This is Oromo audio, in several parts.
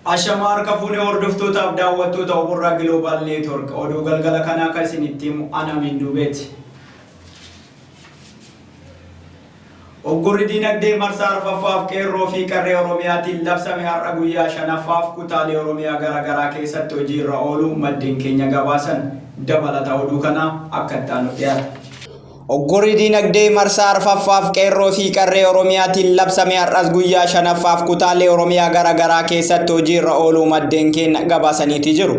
Ashamaa harka fuune hordoftootaaf daawwattoota Oborraa Giloobal Neetwork oduu galgala kanaa kan isinitti himu ana Amiin Duubeeti. Uggurri diinagdee marsaa arfaffaaf Qeerroo fi Qarree Oromiyaatiin labsame har'a guyyaa shanaffaaf kutaalee Oromiyaa gara garaa keessatti hojii irra ooluu maddeen keenya gabaasan. Dabalata oduu kanaa akka itti aanu dhiyaata. Uggurri diinagdee marsaa arfaffaaf Qeerroo fi Qarree Oromiyaatiin labsame har'as guyyaa shanaffaaf kutaalee Oromiyaa gara garaa keessatti hojii irra ooluu maddeen keenya gabaasaniiti jiru.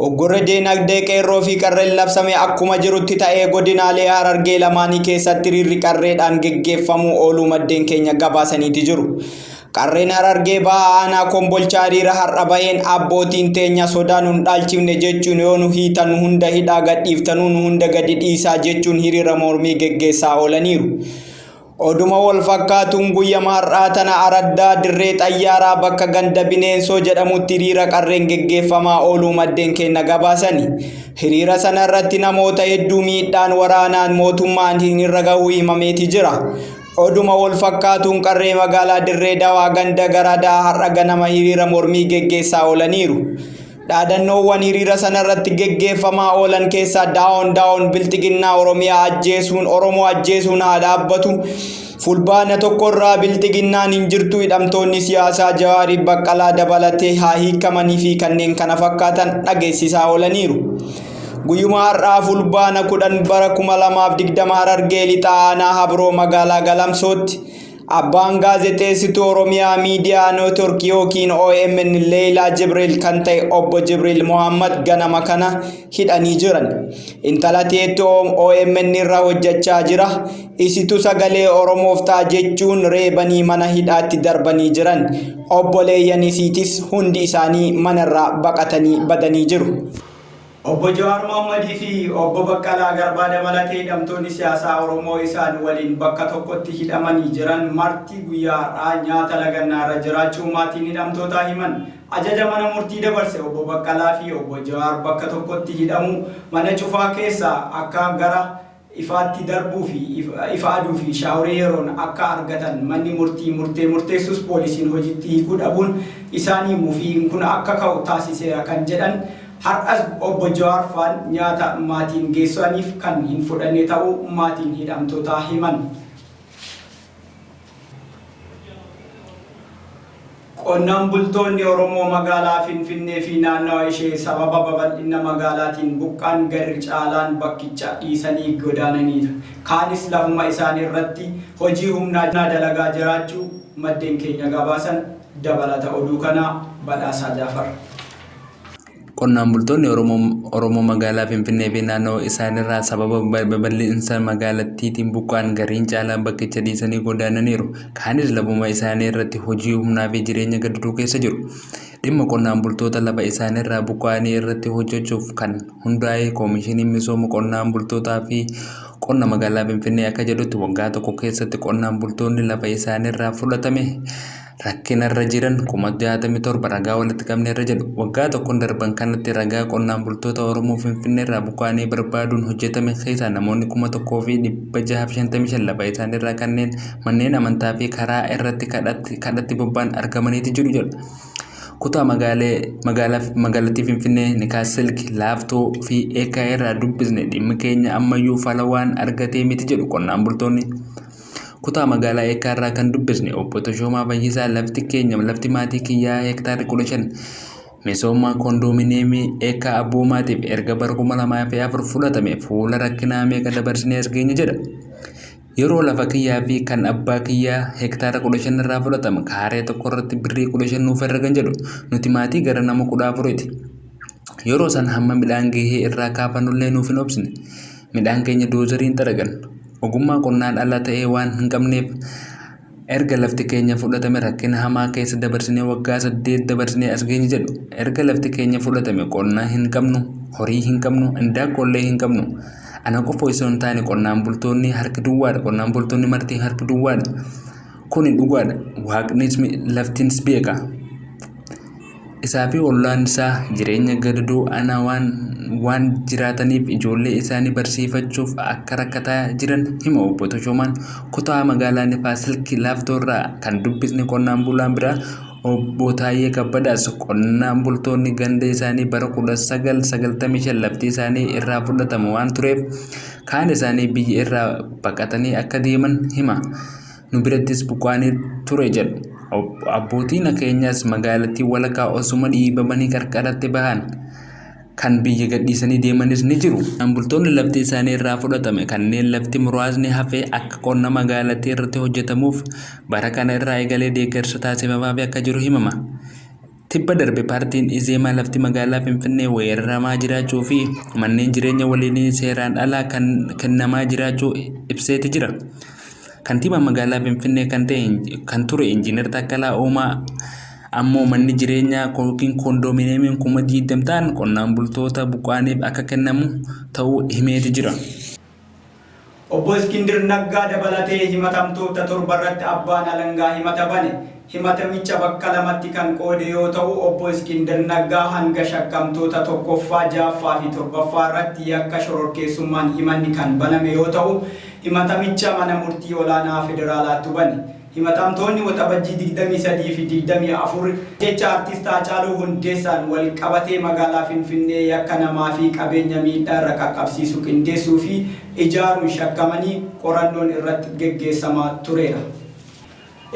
Uggurri diinagdee qeerroo fi qarreen labsame akkuma jirutti ta'ee godinaalee Harargee lamaanii keessatti hiriirri qarreedhaan geggeeffamuu ooluu maddeen keenya gabaasaniiti jiru. Qarreen Harargee Bahaa aanaa Kombolchaa hiriira har'a baheen abbootiin teenya sodaa nun dhaalchifne jechuun yoo nu hiitan nu hunda hidhaa gadhiiftanuu nu hunda gadi dhiisaa jechuun hiriira mormii geggeessaa oolaniiru. Oduma wal fakkaatuun guyyama har'aa tana araddaa Dirree Xayyaaraa bakka ganda Bineensoo jedhamutti hiriira qarreen geggeeffamaa ooluu maddeen keenna gabaasani. Hiriira sana irratti namoota hedduu miidhaan waraanaan mootummaan irra gahuu himameeti jira. Oduma wal fakkaatuun qarree magaalaa Dirree Dawaa ganda Garadaa har'a ganama hiriira mormii geggeessaa oolaniiru. Dhaadannoowwan hiriira sanarratti geggeeffamaa oolan keessaa Down Down Bilxiginnaa Oromiyaa ajjeesuun Oromoo ajjeesuun haa dhaabbatu, Fulbaana tokkorraa Bilxiginnaan hin jirtu, hidhamtoonni siyaasaa Jawaariif Baqqalaa dabalatee haa hiikamanii fi kanneen kana fakkaatan dhageessisaa oolaniiru. Guyyuma har'aa Fulbaana 10 bara 2020 Harargee Lixaa Aanaa Habroo magaalaa Galamsootti Abbaan gaazexeessituu Oromiyaa Miidiyaa Neetwork yookiin OMN Leeylaa Jibriil kan ta'e Obbo Jibriil Mohaammad ganama kana hidhanii jiran. Intala teettu OMN irra hojjechaa jira. Isitu sagalee Oromoof ta'a jechuun reebanii mana hidhaatti darbanii jiran. Obboleeyyan isiitis hundi isaanii manarraa baqatanii badanii jiru. Obbo Jawaar Mohammadii fi Obbo Baqqalaa Garbaa dabalatee hidhamtoonni siyaasaa Oromoo isaan waliin bakka tokkotti hidhamanii jiran marti guyyaa har'aa nyaata lagannaa irra jiraachuu maatiin hidhamtootaa himan. Ajaja mana murtii dabarse Obbo Baqqalaa fi Obbo Jawaar bakka tokkotti hidhamuu mana cufaa keessaa akka gara ifaatti darbuu fi ifa aduu fi shaaworii yeroon akka argatan manni murtii murtee murteessus poolisiin hojitti hiikuu dhabuun isaanii mufiin kun akka ka'u taasiseera kan jedhan har'as Obbo Jawaar faan nyaata maatiin geessuaniif kan hin fudhanne ta'uu maatiin hidhamtootaa himan. Qonnaan bultoonni Oromoo magaalaa Finfinnee fi naannawa ishee sababa babal'inna magaalaatiin buqqaan garri caalaan bakkicha dhiisanii godaananiira. Kaanis lafuma isaanii irratti hojii humnaa dalagaa jiraachuu maddeen keenya gabaasan. Dabalata oduu kanaa Badhaasaa Jaafar. Qonnaan bultoonni Oromoo magaalaa Finfinnee fi naannawa isaaniirraa sababa babal'insa magaalattiitiin buqqa'an gariin caalaan bakkicha dhiisanii godaananiiru. Kaanis lafuma isaanii irratti hojii humnaa fi jireenya gadadoo keessa jiru. Dhimma qonnaan bultoota lafa isaaniirraa buqqa'anii irratti hojjechuuf kan hundaa'e Koomishiniin Misooma Qonnaan Bultootaa fi Qonna Magaalaa Finfinnee akka jedhutti waggaa tokko keessatti qonnaan bultoonni lafa isaaniirraa fudhatame rakkinarra jiran 67,000 ragaa walitti qabneerra jedhu. Waggaa tokkon darban kanatti ragaa qonnaan bultoota Oromoo Finfinneerraa buqqa'anii barbaaduun hojjetame keessaa namoonni 1,655 lafa isaaniirraa kanneen manneen amantaa fi karaa irratti kadhatti bobba'an argamaniiti jiru jedhu. Kutaa magaalattii Finfinnee, Nikaas Silk, Laaftoo fi Eekkaa irraa dubbisne dhimmi keenya ammayyuu fala waan argatee miti jedhu qonnaan bultoonni. Kutaa magaalaa Eekkaa irraa kan dubbisne Obbo Tashoomaa Fayyisaa lafti keenya lafti maatii kiyyaa hektaarri 15 misooma koondoomineemii Eekkaa Abboomaatiif erga bara 2004 fudhatame fuula rakkinaa meeqa dabarsinee as geenye jedha. Yeroo lafa kiyyaa fi kan abbaa kiyyaa hektaara 15 irraa fudhatame kaaree tokko irratti birrii 15 nuuf herregan jedhu nuti maatii gara nama 14ti. Yeroo san hamma midhaan gahee irraa kaafannullee nuuf hin obsine. Midhaan keenya doozariin xaragan. Ogummaa qonnaan ala ta'ee waan hin qabneef erga lafti keenya fudhatame rakkina hamaa keessa dabarsinee waggaa 8 dabarsinee as geenye jedhu. Erga lafti keenya fudhatame qonnaa hin qabnu, horii hin qabnu, indaaqqoollee hin qabnu. Ana qofa osoo hin taane qonnaan bultoonni harki duwwaadha. Qonnaan bultoonni marti harki duwwaadha. Kuni dhugaadha. Waaqnis laftinis beeka. Isaa fi ollaan isaa jireenya gadadoo ana waan jiraataniif ijoollee isaanii barsiifachuuf akka rakkataa jiran hima Obbo Tashoomaan. Kutaa magaalaa Nifaas Silk Laaftoo irraa kan dubbisne qonnaan bulaan biraa Obbo Taayyee Kabbadaas qonnaan bultoonni ganda isaanii bara 1995 lafti isaanii irraa fudhatamu waan tureef kaan isaanii biyya irraa baqatanii akka deeman hima. Nu birattis buqqaanii ture jedhu. Abbootiin keenyas magaalattii walakkaa osuma dhiibamanii qarqaratti bahan kan biyya gadhiisanii deemanis ni jiru. Bultoonni lafti isaanii irraa fudhatame kanneen lafti muraasni hafee akka qonna magaalattii irratti hojjetamuuf bara kana irraa eegalee deeggarsa taasifamaaf akka jiru himama. Tibba darbe paartiin Izeemaa lafti magaalaa Finfinnee weeraramaa jiraachuu fi manneen jireenya waliinii seeraan alaa kan kennamaa jiraachuu ibseeti jira. Kantiibaa magaalaa Finfinnee kan ta'e kan ture Injiinar Taakkalaa Uumaa ammoo manni jireenyaa yookiin koondoominiyeemiin 20,000 ta'an qonnaan bultoota buqqaaniif akka kennamu ta'uu himeeti jira. Obbo Iskindir Naggaa dabalatee himatamtoota 7 irratti abbaan alangaa himata bane. Himatamicha bakka lamatti kan qoode yoo ta'u, Obbo Iskindir Naggaa hanga shakkamtoota 1ffaa, 6ffaa fi 7ffaa irratti yakka shororkeessummaan himanni kan baname yoo ta'u, himatamicha mana murtii olaanaa federaalaattu bane. Himatamtoonni Waxabajjii 23 fi 24 jecha Artist Haacaaluu Hundeessaan wal qabatee magaalaa Finfinnee yakka namaa fi qabeenya miidhaa irra qaqqabsiisu qindeessuu fi ijaaruun shakkamanii qorannoon irratti geggeessamaa tureera.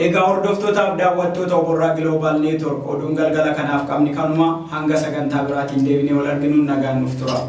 Egaa hordoftootaaf daawwattoota Oborraa Global Network, oduun galgala kanaaf qabni kanuma. Hanga sagantaa biraatiin deebinee wal arginuun nagaan nuuf tura.